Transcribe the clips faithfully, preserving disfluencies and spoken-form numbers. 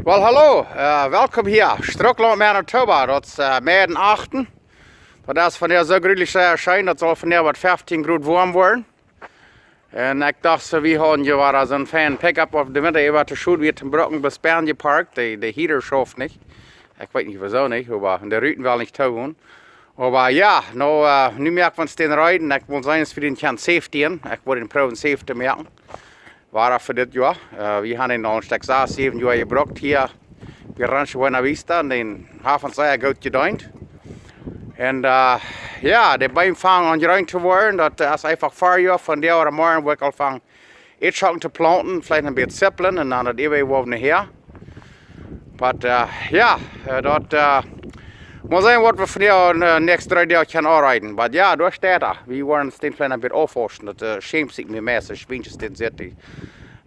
Well, hallo, äh, welkom hia, Strucklaunt, Manitoba. Daut es, äh, Mei dän achten. Daut es vondoag soo jreslich, äh, scheen, daut saul vondoag waut feftieen Grod woam woaren. Un ekj docht soo, wie hauden je wada soon feinen Pickup opp de Winta äwa, too schod wia toom brucken, bloos buten jeparkt, de, de heater schauft nich. Ekj weet nich wuarom nich, oba de Ruten wellen nich toogonen. Oba jo, nu, äh, nu moak wie ons dän reed, ekj well seenen, aus wie dän kjennen safe doonen. Ekj well dän proowen safe to moaken. Wada fa dit Joa. Äh, wie haben dän aul een Stekj sas, säwen Joa jebrukt hia bie Rancho Buena Vista un dän haft ons sea goot jedeent. Un, äh, jo, de Beem fangen aun jreen to woaren. Daut, äh, es eefach Farjoa, vondoag ooda morjen woa ekj aul fangen Ätschocken to plaunten, veleicht een bät Zippeln un dan daut äwaje woa wie nohäa. Oba, äh, jo, äh, daut, äh, mott seenen waut wie vondoag, äh, näakjste dree Doag kjennen aunreiden. Oba jo, doa steit hee. Wie woaren ons dän veleicht een bät aufwauschen. Daut, äh, schämt sikj mie meist, aus Schwienches dän sitt. Dee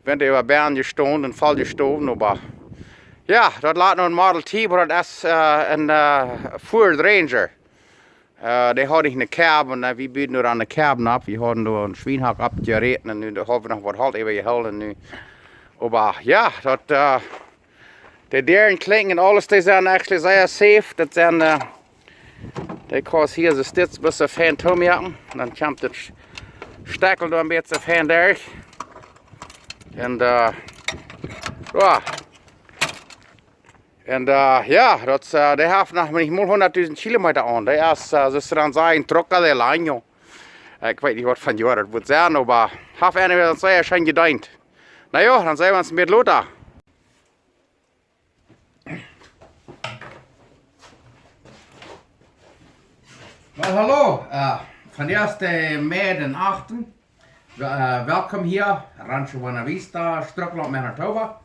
sent äwa buten jestonen un voll jestonen, oba jo, daut lat no een Model T, oba daut es, äh, een, äh, Ford Ranger. Äh, dee haud nich eene Kab un, äh, wie buden doa aun de Kab opp. Wie hauden doa een Schwienhak oppjeräten un nu haud wie noch waut Holt äwajehoolen un nu. Oba jo, daut, äh, de Däaren klinjen un aules, dee sent actually sea safe. Daut sent, äh, dee kaust hia soo stits best fein toomoaken. Dan kjemt daut Sch-, Stekjel doa een bät fein derch. Un, äh, jo. Un, äh, jo, daut, äh, dee haft noch nich mol hundatdusent Kilometa aun. Dee es, äh, soo aus see dan sajen, troca del año. Ekj weet nich waut fa Joa daut woat sennen, oba haft anyway sea scheen jedeent. Na jo, dan seenen wie ons een bät lota. Well, hallo, äh, vondoag es de Mei dän achten. Wel-, äh, welkom hia, Rancho Buena Vista, Strucklaunt, Manitoba.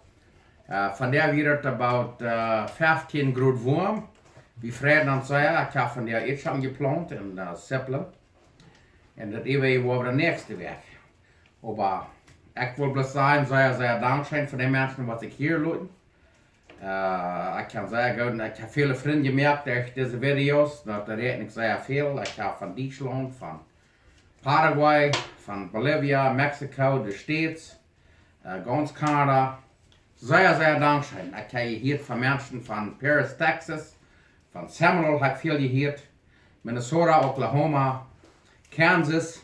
Äh, vondoag wia daut about, äh, feftieen Grod woam. Wie freiden ons sea, ekj hab vondoag Ätschocken jeplaunt un, äh, Zippeln. Un daut äwaje woa wie de näakjste Wäakj. Oba ekj well bloos sajen, sea, sea dankscheen fa de Menschen, waut sikj hia loten. Äh, ekj kaun sajen, ekj hab väle Frind jemoakt derch dise Videos, daut rät ekj sea väl. Ekj hab von Dietschlaunt, von Paraguay, von Bolivia, Mexiko, de States, äh, gaunz Kanada. Sea, sea dankscheen. Ekj hab jehieet von Menschen von Paris, Texas, von Seminole hab ekj väl jehieet, Minnesota, Oklahoma, Kansas,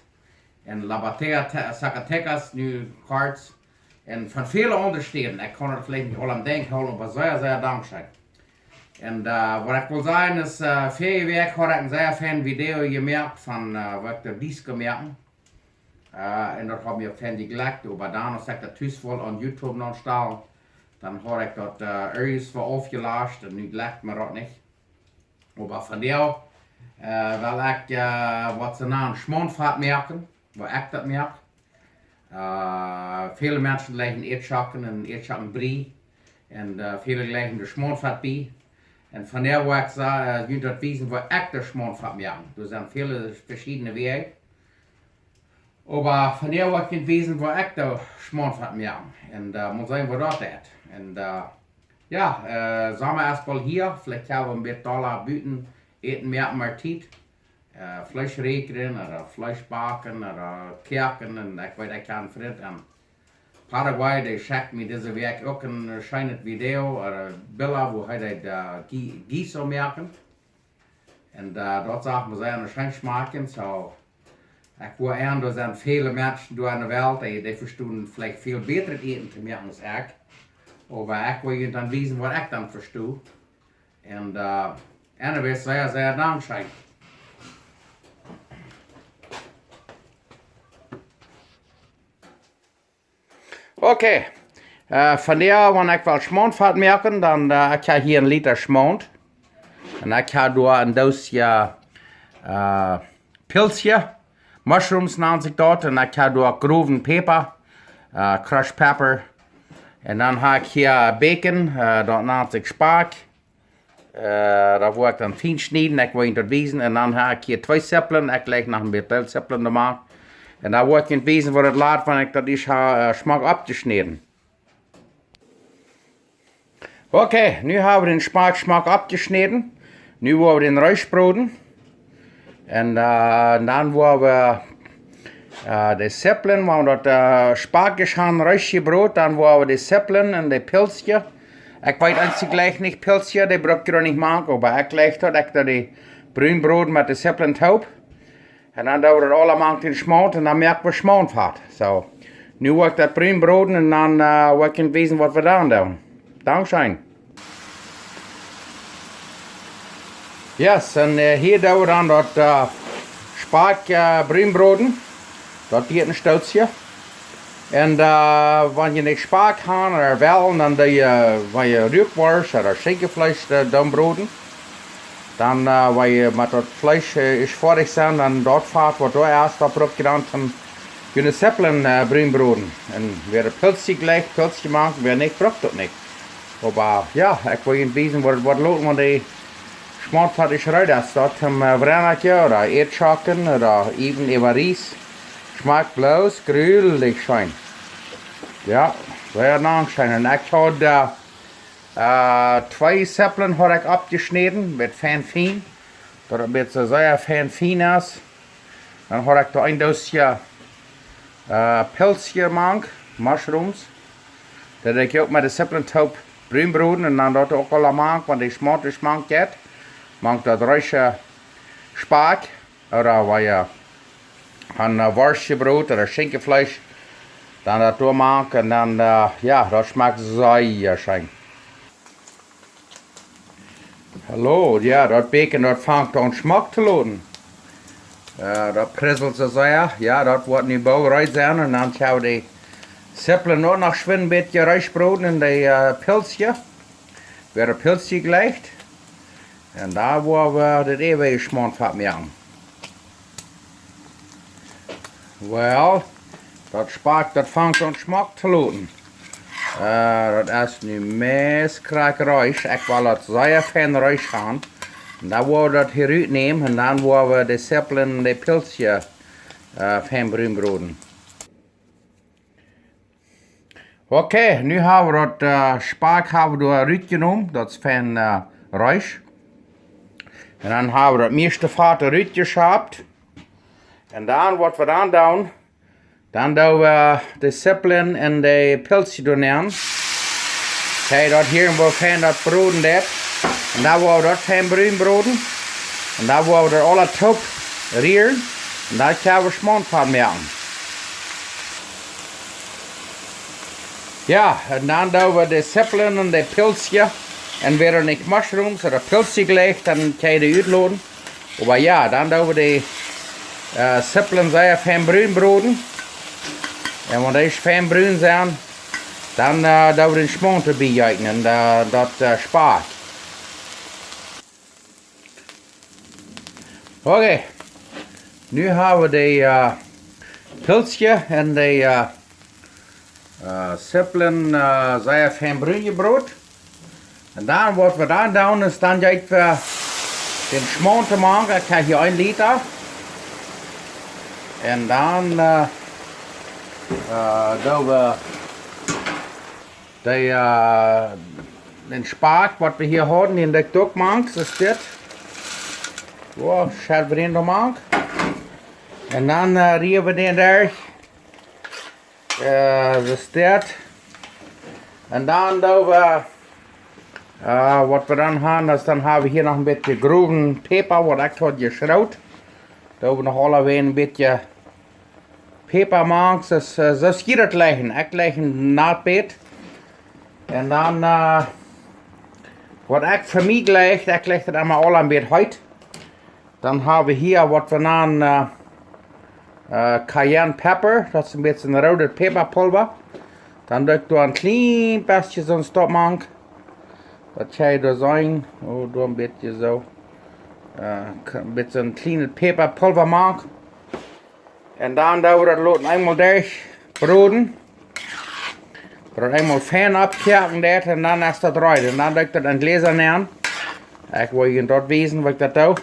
un La Batea, Te-, Zacatecas, nu Quartz, un von väle aundre Städen. Ekj kaun daut veleicht nich aula em Denkj hoolen, oba sea, sea dankscheen. Un, äh, waut ekj well sajen es, äh, väaje Wäakj haud ekj een sea fein Video jemoakt von, äh, waut ekj de Disco moaken. Äh, un daut haft mie uk fein jeglekjt, oba dan, aus ekj daut tus wull aun YouTube nopp stalen, dan haud ekj daut, äh, irjentwua aufjelascht un nu jlikjt mie daut nich. Oba vondoag, äh, well ekj, äh, waut see nanen Schmaunfat moaken, woo ekj daut moak. Äh, väle Menschen jlikjen Ätschocken un Ätschockenbrie. Un, äh, väle jlikjen de Schmaunfat bie. Un vondoag woa ekj sa-, äh, junt daut wiesen, woo ekj de Schmaunfat moak. Doa sent väle veschiedne Wäaj. Oba vondoag woa ekj junt wiesen, woo ekj de Schmaunfat moak. Un, äh, mott seenen, woo daut jeit. Un, äh, jo, äh, Somma es boolt hia. Veleicht kjenn wie een bät dolla buten äten, mea Appetit. Äh, Fleesch räakjnen, ooda Fleesch backen, ooda koaken, un ekj weet, ekj hab een Frint en Paraguay, dee schekjt mie dise Wäakj uk een, äh, scheenet Video, ooda Bilda, woo hee daut, äh, gui-, guiso moakt. Un, äh, daut sach mie sea scheen schmakjen, soo. Ekj woa aun, doa sent väle Menschen doa enne Welt, dee, dee vestonen veleicht väl bätret Äten to moaken aus ekj. Oba ekj woa junt dan wiesen, waut ekj dan vesto. Un, äh, anyways, sea, sea dankscheen. Okay. Äh, vondoag, wan ekj well Schmaunfat moaken, dan, äh, ekj hab hia een Lita Schmaunt. Un ekj hab doa een Doosje, äh, Pilsje. Mushrooms nant sikj daut. Un ekj hab doa growen Päpa, äh, crushed pepper. Un dan hab ekj hia Bacon, äh, daut nant sikj Spakj. Äh, daut woa ekj dan fein schnieden, ekj woa junt daut wiesen. Un dan hab ekj hia twee Zippeln, ekj leg noch een bät Zippeln doa aun. Un dan woa ekj junt wiesen, woo daut lat, wan ekj daut ieescht hab, äh, schmock aufjeschnäden. Okay, nu hab wie dän Spakj schmock aufjeschnäden. Nu woa wie dän rutbroden. Un, äh, dan woa wie, äh, de Zippeln, wan wie daut, äh, Spakj haben rutjebrot, dan woa wie de Zippeln un de Pilsje. Ekj weet eejentlich nich, Pilzje, dee bruck jie nich mank, oba ekj jleich daut ekj doo dee brun broden met de Sipplen toop. Un dan doo wie daut aula mank dän Schmaunt un dan moak wie Schmauntfat. Soo, nu woa ekj daut brun broden un dan, äh, woa ekj junt wiesen waut wie dan doonen. Dankscheen. Yes, un, äh, hia doo wie dan daut, äh, Spakj, äh, brun broden. Daut diet een Stootje. Un, äh, wan jie nich Spakj han ooda wellen, dan doo jie, äh, wan jie Ruakworscht ooda Schinkjefleesch, äh, doonen broden. Dan, äh, wan jie met daut Fleesch, äh, es foadich sent, dan daut Fat waut doa es, daut bruck jie dan toom june Sipplen, äh, brun broden. Un wäa de Pilzje jleicht, Pilzje mank, wäa nich, bruck daut nich. Oba jo, ekj well junt wiesen waut, waut loten, wan de Schmauntfat es reed es. Daut toom, äh, Wrenakje ooda Ätschocken ooda even äwa Ries. Schmakjt bloos grulich scheen. Jo, sea scheen. Un ekj haud, äh, äh, twee Sipplen haud ekj oppjeschnäden, met fein fien. Daut daut met soo sea fein fien es. Dan haud ekj doa een Doosje, äh, Pilzje mank, Mushrooms. Daut doo ekj uk met de Sipplen toop brun broden un dan daut uk aula mank, wan de Schmaunt es mank jeit. Mank daut reische Spakj, ooda wan jie, äh, han, äh, Worscht jebroden ooda Schinkjefleesch, dan daut doa mank un dan, äh, jo, daut schmakjt sea scheen. Hallo, jo, daut Bacon, daut fangt aun schmock to loten. Äh, daut priselt soo sea. Jo, daut woat nu boolt reed sennen. Un dan kjenn wie de Sipplen uk noch schwind een bät reed broden un de, äh, Pilzje. Wäa de Pilzje jleicht. Un dan woa wie daut äwaje Schmauntfat moaken. Well, daut Spakj, daut fangt aun schmock to loten. Äh, daut es nu meist krakjt reed. Ekj well daut sea fein reed han. Un dan woa wie daut hia rutnämen un dan woa wie de Sipplen un de Pilzje, äh, fein brun broden. Okay, nu ha wie daut, äh, Spakj ha wie doa rutjenomen, daut es fein, äh, reed. Un dan ha wie daut mieeschte Fat rutjeschaft. Un dan, waut wie dan doonen, dan doo wie de Sipplen un de Pilzje doa nenn. Okay, daut hia, woo fein daut broden deit. Un dan woa wie daut fein brun broden. Un dan woa wie daut aula toop rieren. Un dan kjenn wie Schmauntfat moaken. Jo, un dan doo wie de Sipplen un de Pilzje. Un wäa nich Mushrooms ooda Pilzje jleicht, dan kjenn jie dee utloten. Oba jo, dan doo wie de, äh, Sipplen sea fein brun broden. Un wan dee fein brun sent, dan, äh, doo wie dän Schmaunt doabie jeeten un, äh, daut, äh, Spakj. Okay. Nu ha wie de, äh, Pilzje un de, äh, äh, Sipplen, äh, sea fein brun jebroden. Un dan, waut wie dan doonen, es dan jeet wie dän Schmaunt mank. Ekj hab hia een Lita. Un dan, äh, äh, doo wie de, äh, dän Spakj, waut wie hia hauden, dän doo ekj uk mank, soo es dit. Jo, schell wie dän doa mank. Un dan, äh, ria wie dän derch. Äh, soo es dit. Un dan doo wie, äh, waut wie dan han, es dan ha wie hia noch een bät growen Päpa, waut ekj haud jeschroot. Doo wie noch aulawäajen een bät Päpa mank, soo es, äh, soo es jie daut jleichen. Ekj jleich een nat bät. Un dan, äh, waut ekj fa mie jleich, ekj jleich daut emma aul een bät heet. Dan ha wie hia waut wie nanen, äh, äh, Cayenne Pepper. Daut es een bät een roodet Päpapulwa. Dan doo ekj doa een kjlien bät soon Stopp mank. Daut kjenn jie doa seenen. Oh, doa een bät soo. Äh, k-, een bät een kjlienet Päpapulwa mank. Un dan doo wie daut loten eemol derchbroden. Daut eemol fein oppkoaken deit un dan es daut reed. Un dan doo ekj daut en Jläsa nenn. Ekj well junt daut wiesen, woo ekj daut doo.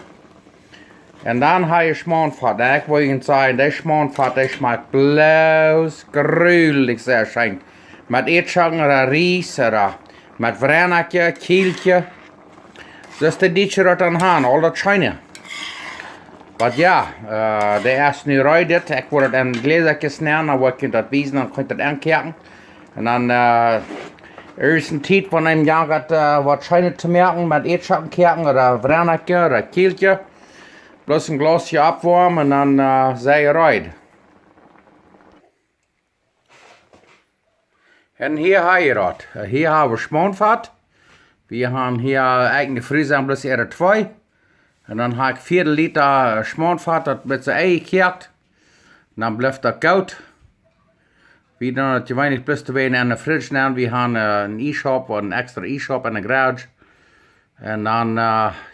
Un dan ha jie Schmauntfat. Un ekj well junt sajen, dee Schmauntfat, dee schmakjt bloos grulich sea scheen. Met Ätschocken ooda Ries ooda met Wrenakje, Kjielkje. Soo es de Dietsche daut dan han, aul daut scheene. Oba jo, äh, dee es nu reed, dit. Ekj woa daut en Jläsa nenn, dan woa ekj junt daut wiesen, dan kjenn jie daut aunkoaken. Un dan, äh, Ieescht ne Tiet von eenem Joa got waut Scheenet to moaken met Ätschoken, Kjoaken ooda Wrenakje ooda Kjielkje. Bloos een Glaus hia oppwoamen un dan sie jie reed. Un hia ha jie daut. Hia ha wie Schmaunfat. Wie han hia, ekj un de Fru sent bloos äare twee. Un dan ha ekj vea Lita Schmaunfat, daut met soo enjekjäakt. Dan blift daut goot. Wie doonen daut jeweenlich bloos twee en de fridge nenn. Wie han een Iesschaup, een extra Iesschaup en de garage. Un dan,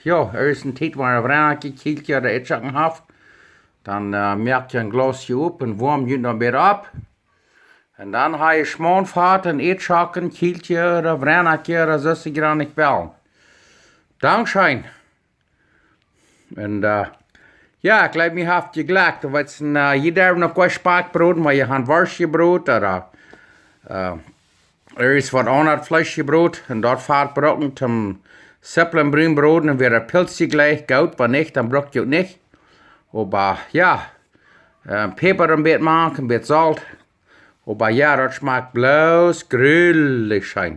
jo, ieescht ne Tiet wan jie Wrenakje, Kjielkje ooda Ätschoken haft, dan moakt jie een Glaus hia opp un woamt junt dan wada opp. Un dan ha jie Schmaunfat un Ätschoken, Kjielkje ooda Wrenakje ooda soo aus jie jrod wellen. Dankscheen. Un jo, ekj jleew, mie haft jejlekjt. Daut wia een, jie derwen uk goa Spakj broden, wan jie han Worscht jebrot ooda ieescht waut aundret Fleesch jebrot un daut Fat bruken toom Sipplen brun broden un wada Pilz jlikj goot, wan nich, dan bruck jie daut nich. Oba jo, Päpa een bät mank, een bät Solt. Oba jo, daut schmakjt bloos jrulich scheen.